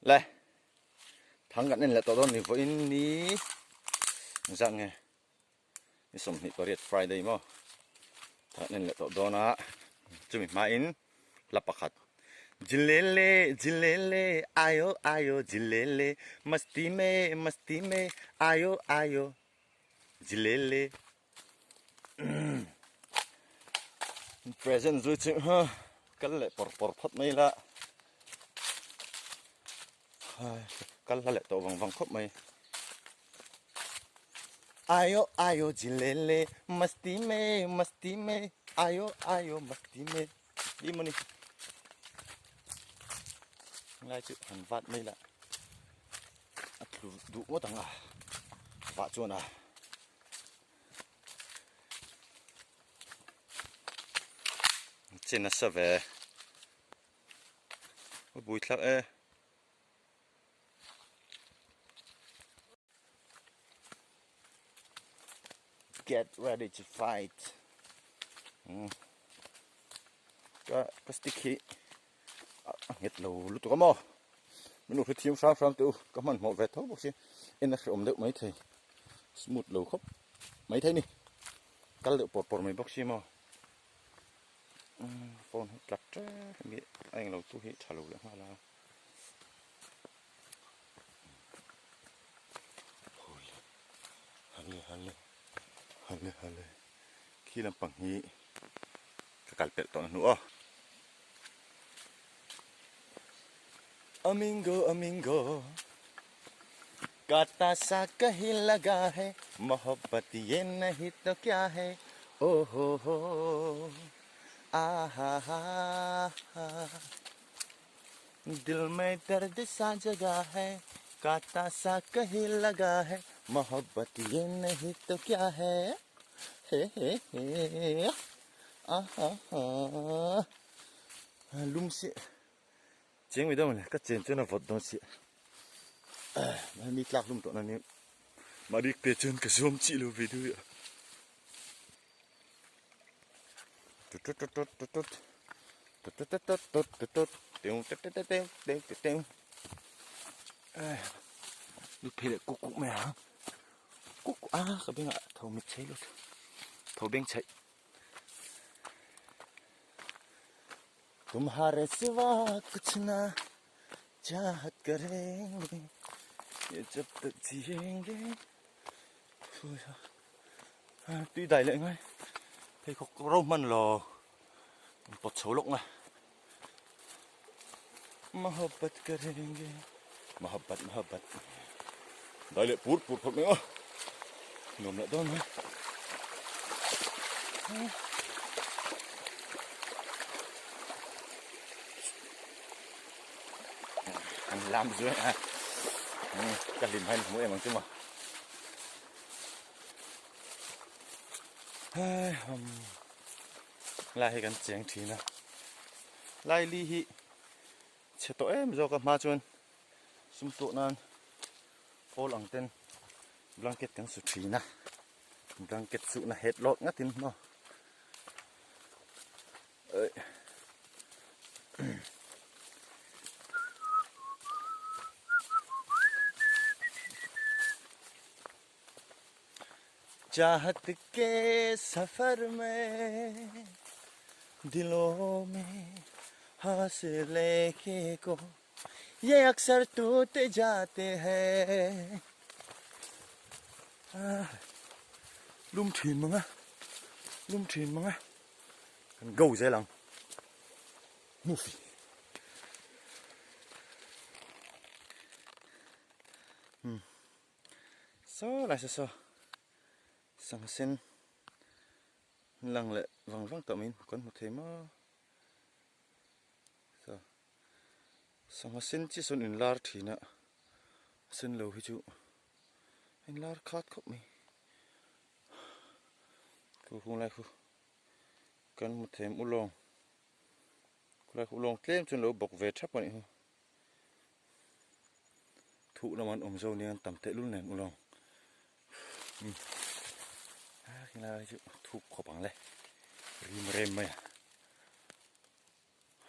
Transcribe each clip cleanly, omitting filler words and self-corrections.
Le thang kan en leh tawh dawn ni vawiin ni engzat nge ni 28 Friday maw thang kan en leh tawh dawn a chumi hmain hla pakhat Jilele jilele ayo ayo jilele masti me masti me ayo ayo jilele Present zui chu ha kal leh pawr pawr phawt mai ila kal hla leh tawh vang vang khawp mai ayo ayo jilele masti me masti me ayo ayo masti me ti mawni lai chu han vat mai la a tlu duh ngawt ang a vah chuan a. Che nasa ve a bui thlak e. Get ready to fight. Ka ka stick hi a nghet lo lutuk a maw min lo hrethiam hram hram teh u ka hmanhmawh ve tho bawk si en a hrehawm deuh maithei smooth lo khawp maithei ni kal deuh pawr pawr mai bawk si maw phone hi tlat tep hi a englo tu hi tha lo leh nghal a hale hale hale hale khi lampang hi ka kal pelh tawh na hnu aw. Amingo amingo Kata sa kahi laga hai mohabbat ye nahi to kya hai oh ho ho a ha ha ha Dil mein dard sa jaga hai Kata sa kahi laga hai mohabbat ye nahi to kya hai he he he a ha ha lum si cheng mai dawn ka chen chuan a vawt dawn si mi tlak lum tawh na ni marik te chuan ka zuam chih lo ve deuh tut tut tut tut tut tut tut tut tut tut tut tut teu teu teu teu teu teu teu lu phei leh kuk kuk mai ang kuk a ka bengah tho mit chei lut tho beng chheih Tumhare siwa kuch na chahat karenge ye jab tak jiyenge tui dai leh ngai pheikhawk ro hman lo pawt chho lawk nga mohabbat karenge mohabbat mohabbat dai leh pur pur phawt mai aw nuam leh dawn mai. An lam zui a ka hlim hain hmu em ang chu maw lai hi kan cheng thin a lai li hi chhe tawh em zawk a hma chuan sum tawh nan awl ang ten blanket kan su thin a blanket suhna het lawt ngat in maw Chahat ke safar mein dilon mein hausle ke ko ye aksar toot jate hai lum thin mang a lum thin mang a kan go zel ang movie Saw lai saw saw sangha sen lang leh vang vang tawh mai kan hmu thei maw saw sangha sen chi sawn inlar thin a sen lo hi chu inlar khat khawp mai khu hung lai khu kan hmu thei ang ulawng khulai khu ulawng tlem chuan lo bawk ve thap a nih hi. Thuh lam an awm zo nia an tam tehlul nen ulawng a khilai chu thuk khawp ang le rim rem mai a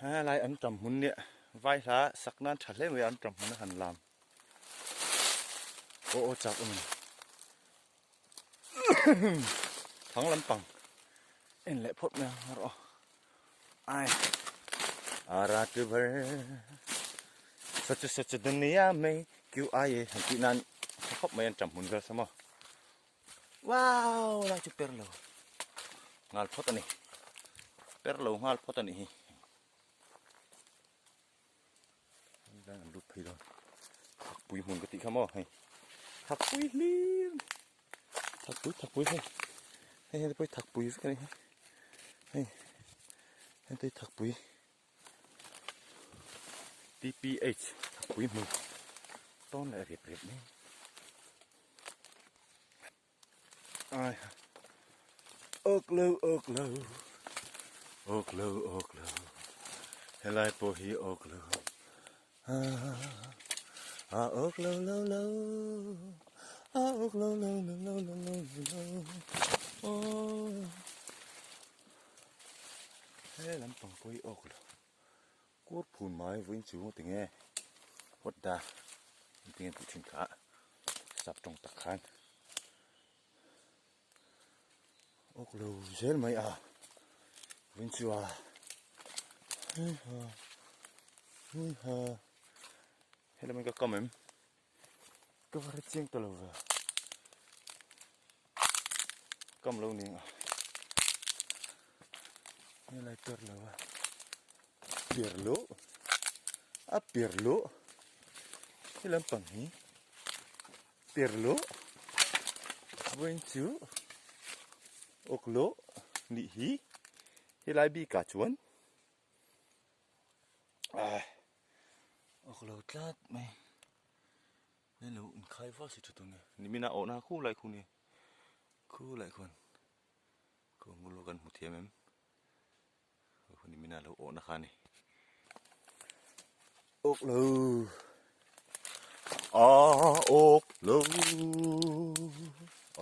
helai an tam hmun nia Vai hla sak nan tha hle mai a an ṭang hmun a han lam aw aw chak awm a ni. Thang lampang en leh phawt mai ang rawh ai a rat bhar sach sach duniya mein kyu aaye han tih nan tha khawp mai an ṭang hmun vel sa maw wow lai chu per lo nghal phawt a ni per lo nghal phawt a nih hi. Heng an lut phei dawn thakpui hmun ka tih kha maw hei thakpui hlir thakpui thakpui hei hei hei te pawh hi thakpui vek a ni hei hei te hi thakpui T_P_H thakpui hmun tawn leh riap riap mai ai awk lo awk lo awk lo awk lo helai pawh hi awk lo a awk lo lo lo a awk lo lo lo lo lo lo lo aw he lampang pawh hi awk lo kur phun mai vawiin chu tinge hot da tinge tih thin kha sap tawng tak khan awk lo zel mai a vawiin chu a hei ha hei ha helai ka kam em ka va hrechiang ta lo ve kam lo ning a helai per lo a per lo a per lo he lampang hi per lo vawiin chu awk lo nih hi helai bikah chuan awk lo tlat mai hei lo inkhai vak si tha tur nia nimina awhna khu lai khu nia khu lai khuan khu ngul kan hmu thiam em nimina lo awhna kha a ni awk lo a awk lo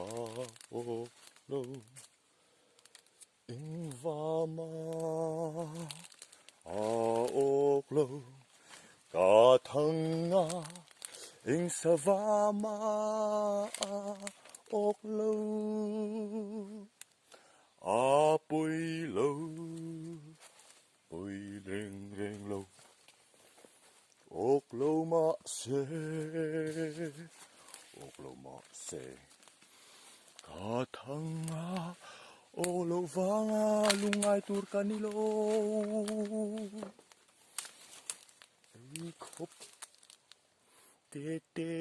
a awk lo. Engvama a awk lo ka thang a, eng savama a awk lo a pawi lo, pawi reng reng lo, awk lo mahse, awk lo mahse. Ka thang a, aw loh vanga lungngai tur ka ni lo. Ei khawp te te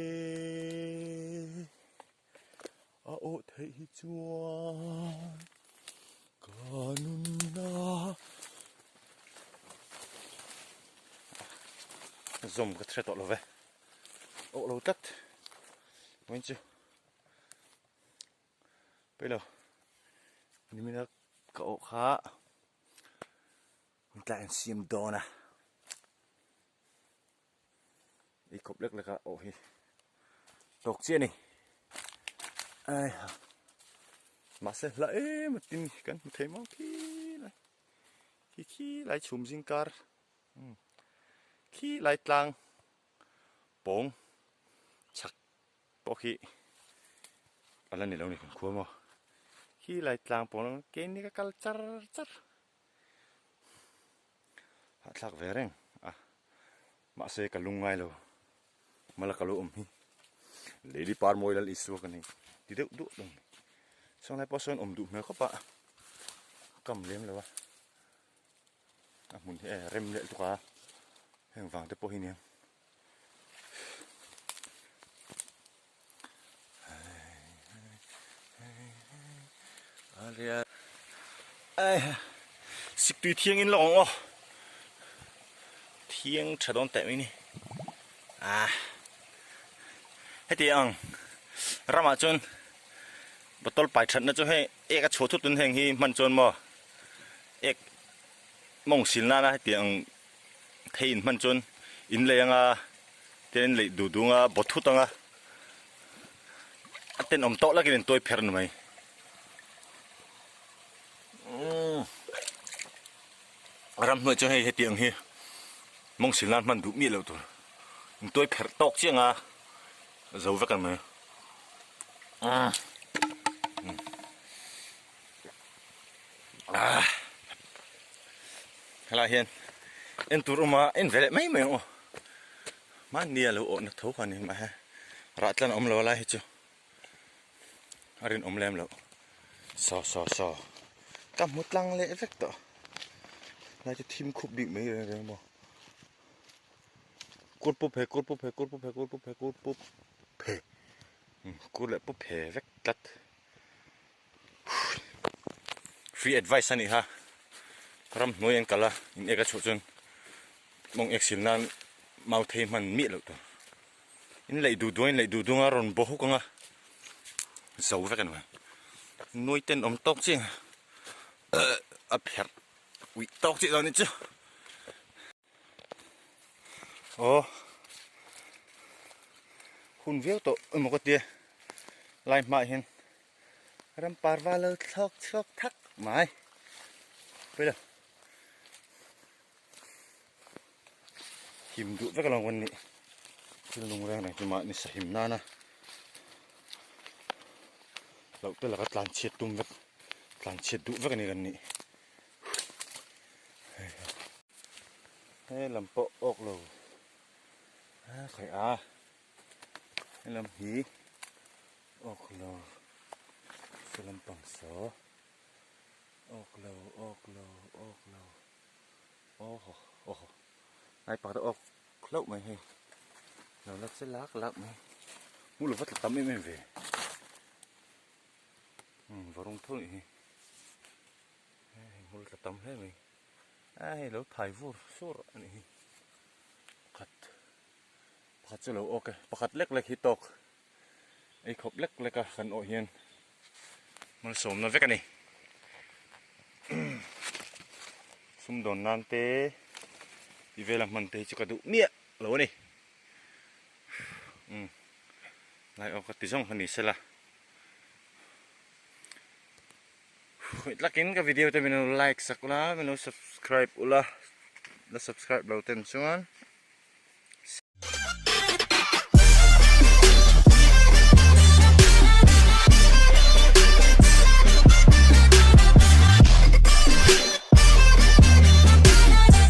a awh theih hi chuan ka nunna zawm ka hre tawh lo ve, awh lo tlat vawiin chu. Peilo nimina ka awh kha hun tlai an siam dawn a ei khawp lek lek a awh hi tawk chiah a ni ai ha mahse hla em a tin kan hmu thei maw khi lai khi khi lai chhum zing kar khi lai tlang pawng chhak pawh khi a la ni lo ni kan khua maw khi lai tlang pawh keini ka kal char char hahthlak ve reng a mahse ka lung ngai lo mala ka lo awm hi lady par mawi lal Isua ka nei ti deuh duah dawn sawnglai pawh sawn awm duh hmel khawp a kam lem lo a a hmun hi rem leh lutuk a heng vang te pawh hi nia. Siktui thiang in lawng aw thiang tha dawn teh mai ni ah heti ang ramah chuan bottle pai thatna chu hei ek a chhuah thut tun heng hi hman chuan maw ek mawng sil nana heti ang thei in hman chuan in lei anga tian in leih duh duh anga bawt thut anga a tenawm tawh lakin in tuai pher ni mai umm ramhnuai chu hei hetiang hi. Mawng sil nan hman duh miah loh tur. Intuai pherh tawk chiang a zo vek ang mai. Helai hian en tur awm a en ve leh mai mai ang aw. Mahni a lo awhna tho kha a ni mahse rah tlan a awm lo a lai hi chu a rinawm lem loh. Saw saw saw ka hmu tlang leh vek tawh. Lai chu thim khup bik mai reng reng maw. Kur pup he kur pup he kur pup he kur pup he kur pup he kur leh pup he vek tlat. Free advice a nih kha ramhnuai an kal a in ek a chhuah chuan mawng ek sil nan mau thei hman miah loh tur in leih duh duh a in leih duh duh anga rawn baw huk anga zo vek a ni mai nuai ten awm tawk chiang a pherh uih tawk chiah dawn anih chu. Aw hun viau tawh emaw ka tia lai hmaah hian ram parva lo thlawk chhuak thak mai pawi lo him duh vek alawm kan nih thil nung reng reng chu mahni sahim nana loh te laka tlan chhiat tum vek tlan chhiat duh vek a ni kan nih. He lam pawh awk lo a khaih a he lam hi awk lo saw lampang saw awk lo awk lo awk lo aw haw aw haw ngai pakhat a awk hlauh mai hei lo la che lak lak mai hmuh lo va tla tam em em ve. Umm varung tho nih hi hei hmul tla tam hle mai a hei lo thai vur sur a nih hi pakhat pakhat chu lo awk e pakhat lek lek hi tawk ei khawp lek lek a kan awh hian malsawmna vek a ni sumdawn nan te tih vela hman te hi chu ka duh miah lo a ni umm lai awk a ti zawng kha ni sela. Tlakin ka video te min lo like sak ula min lo subscribe ula la subscribe lo ten chuan.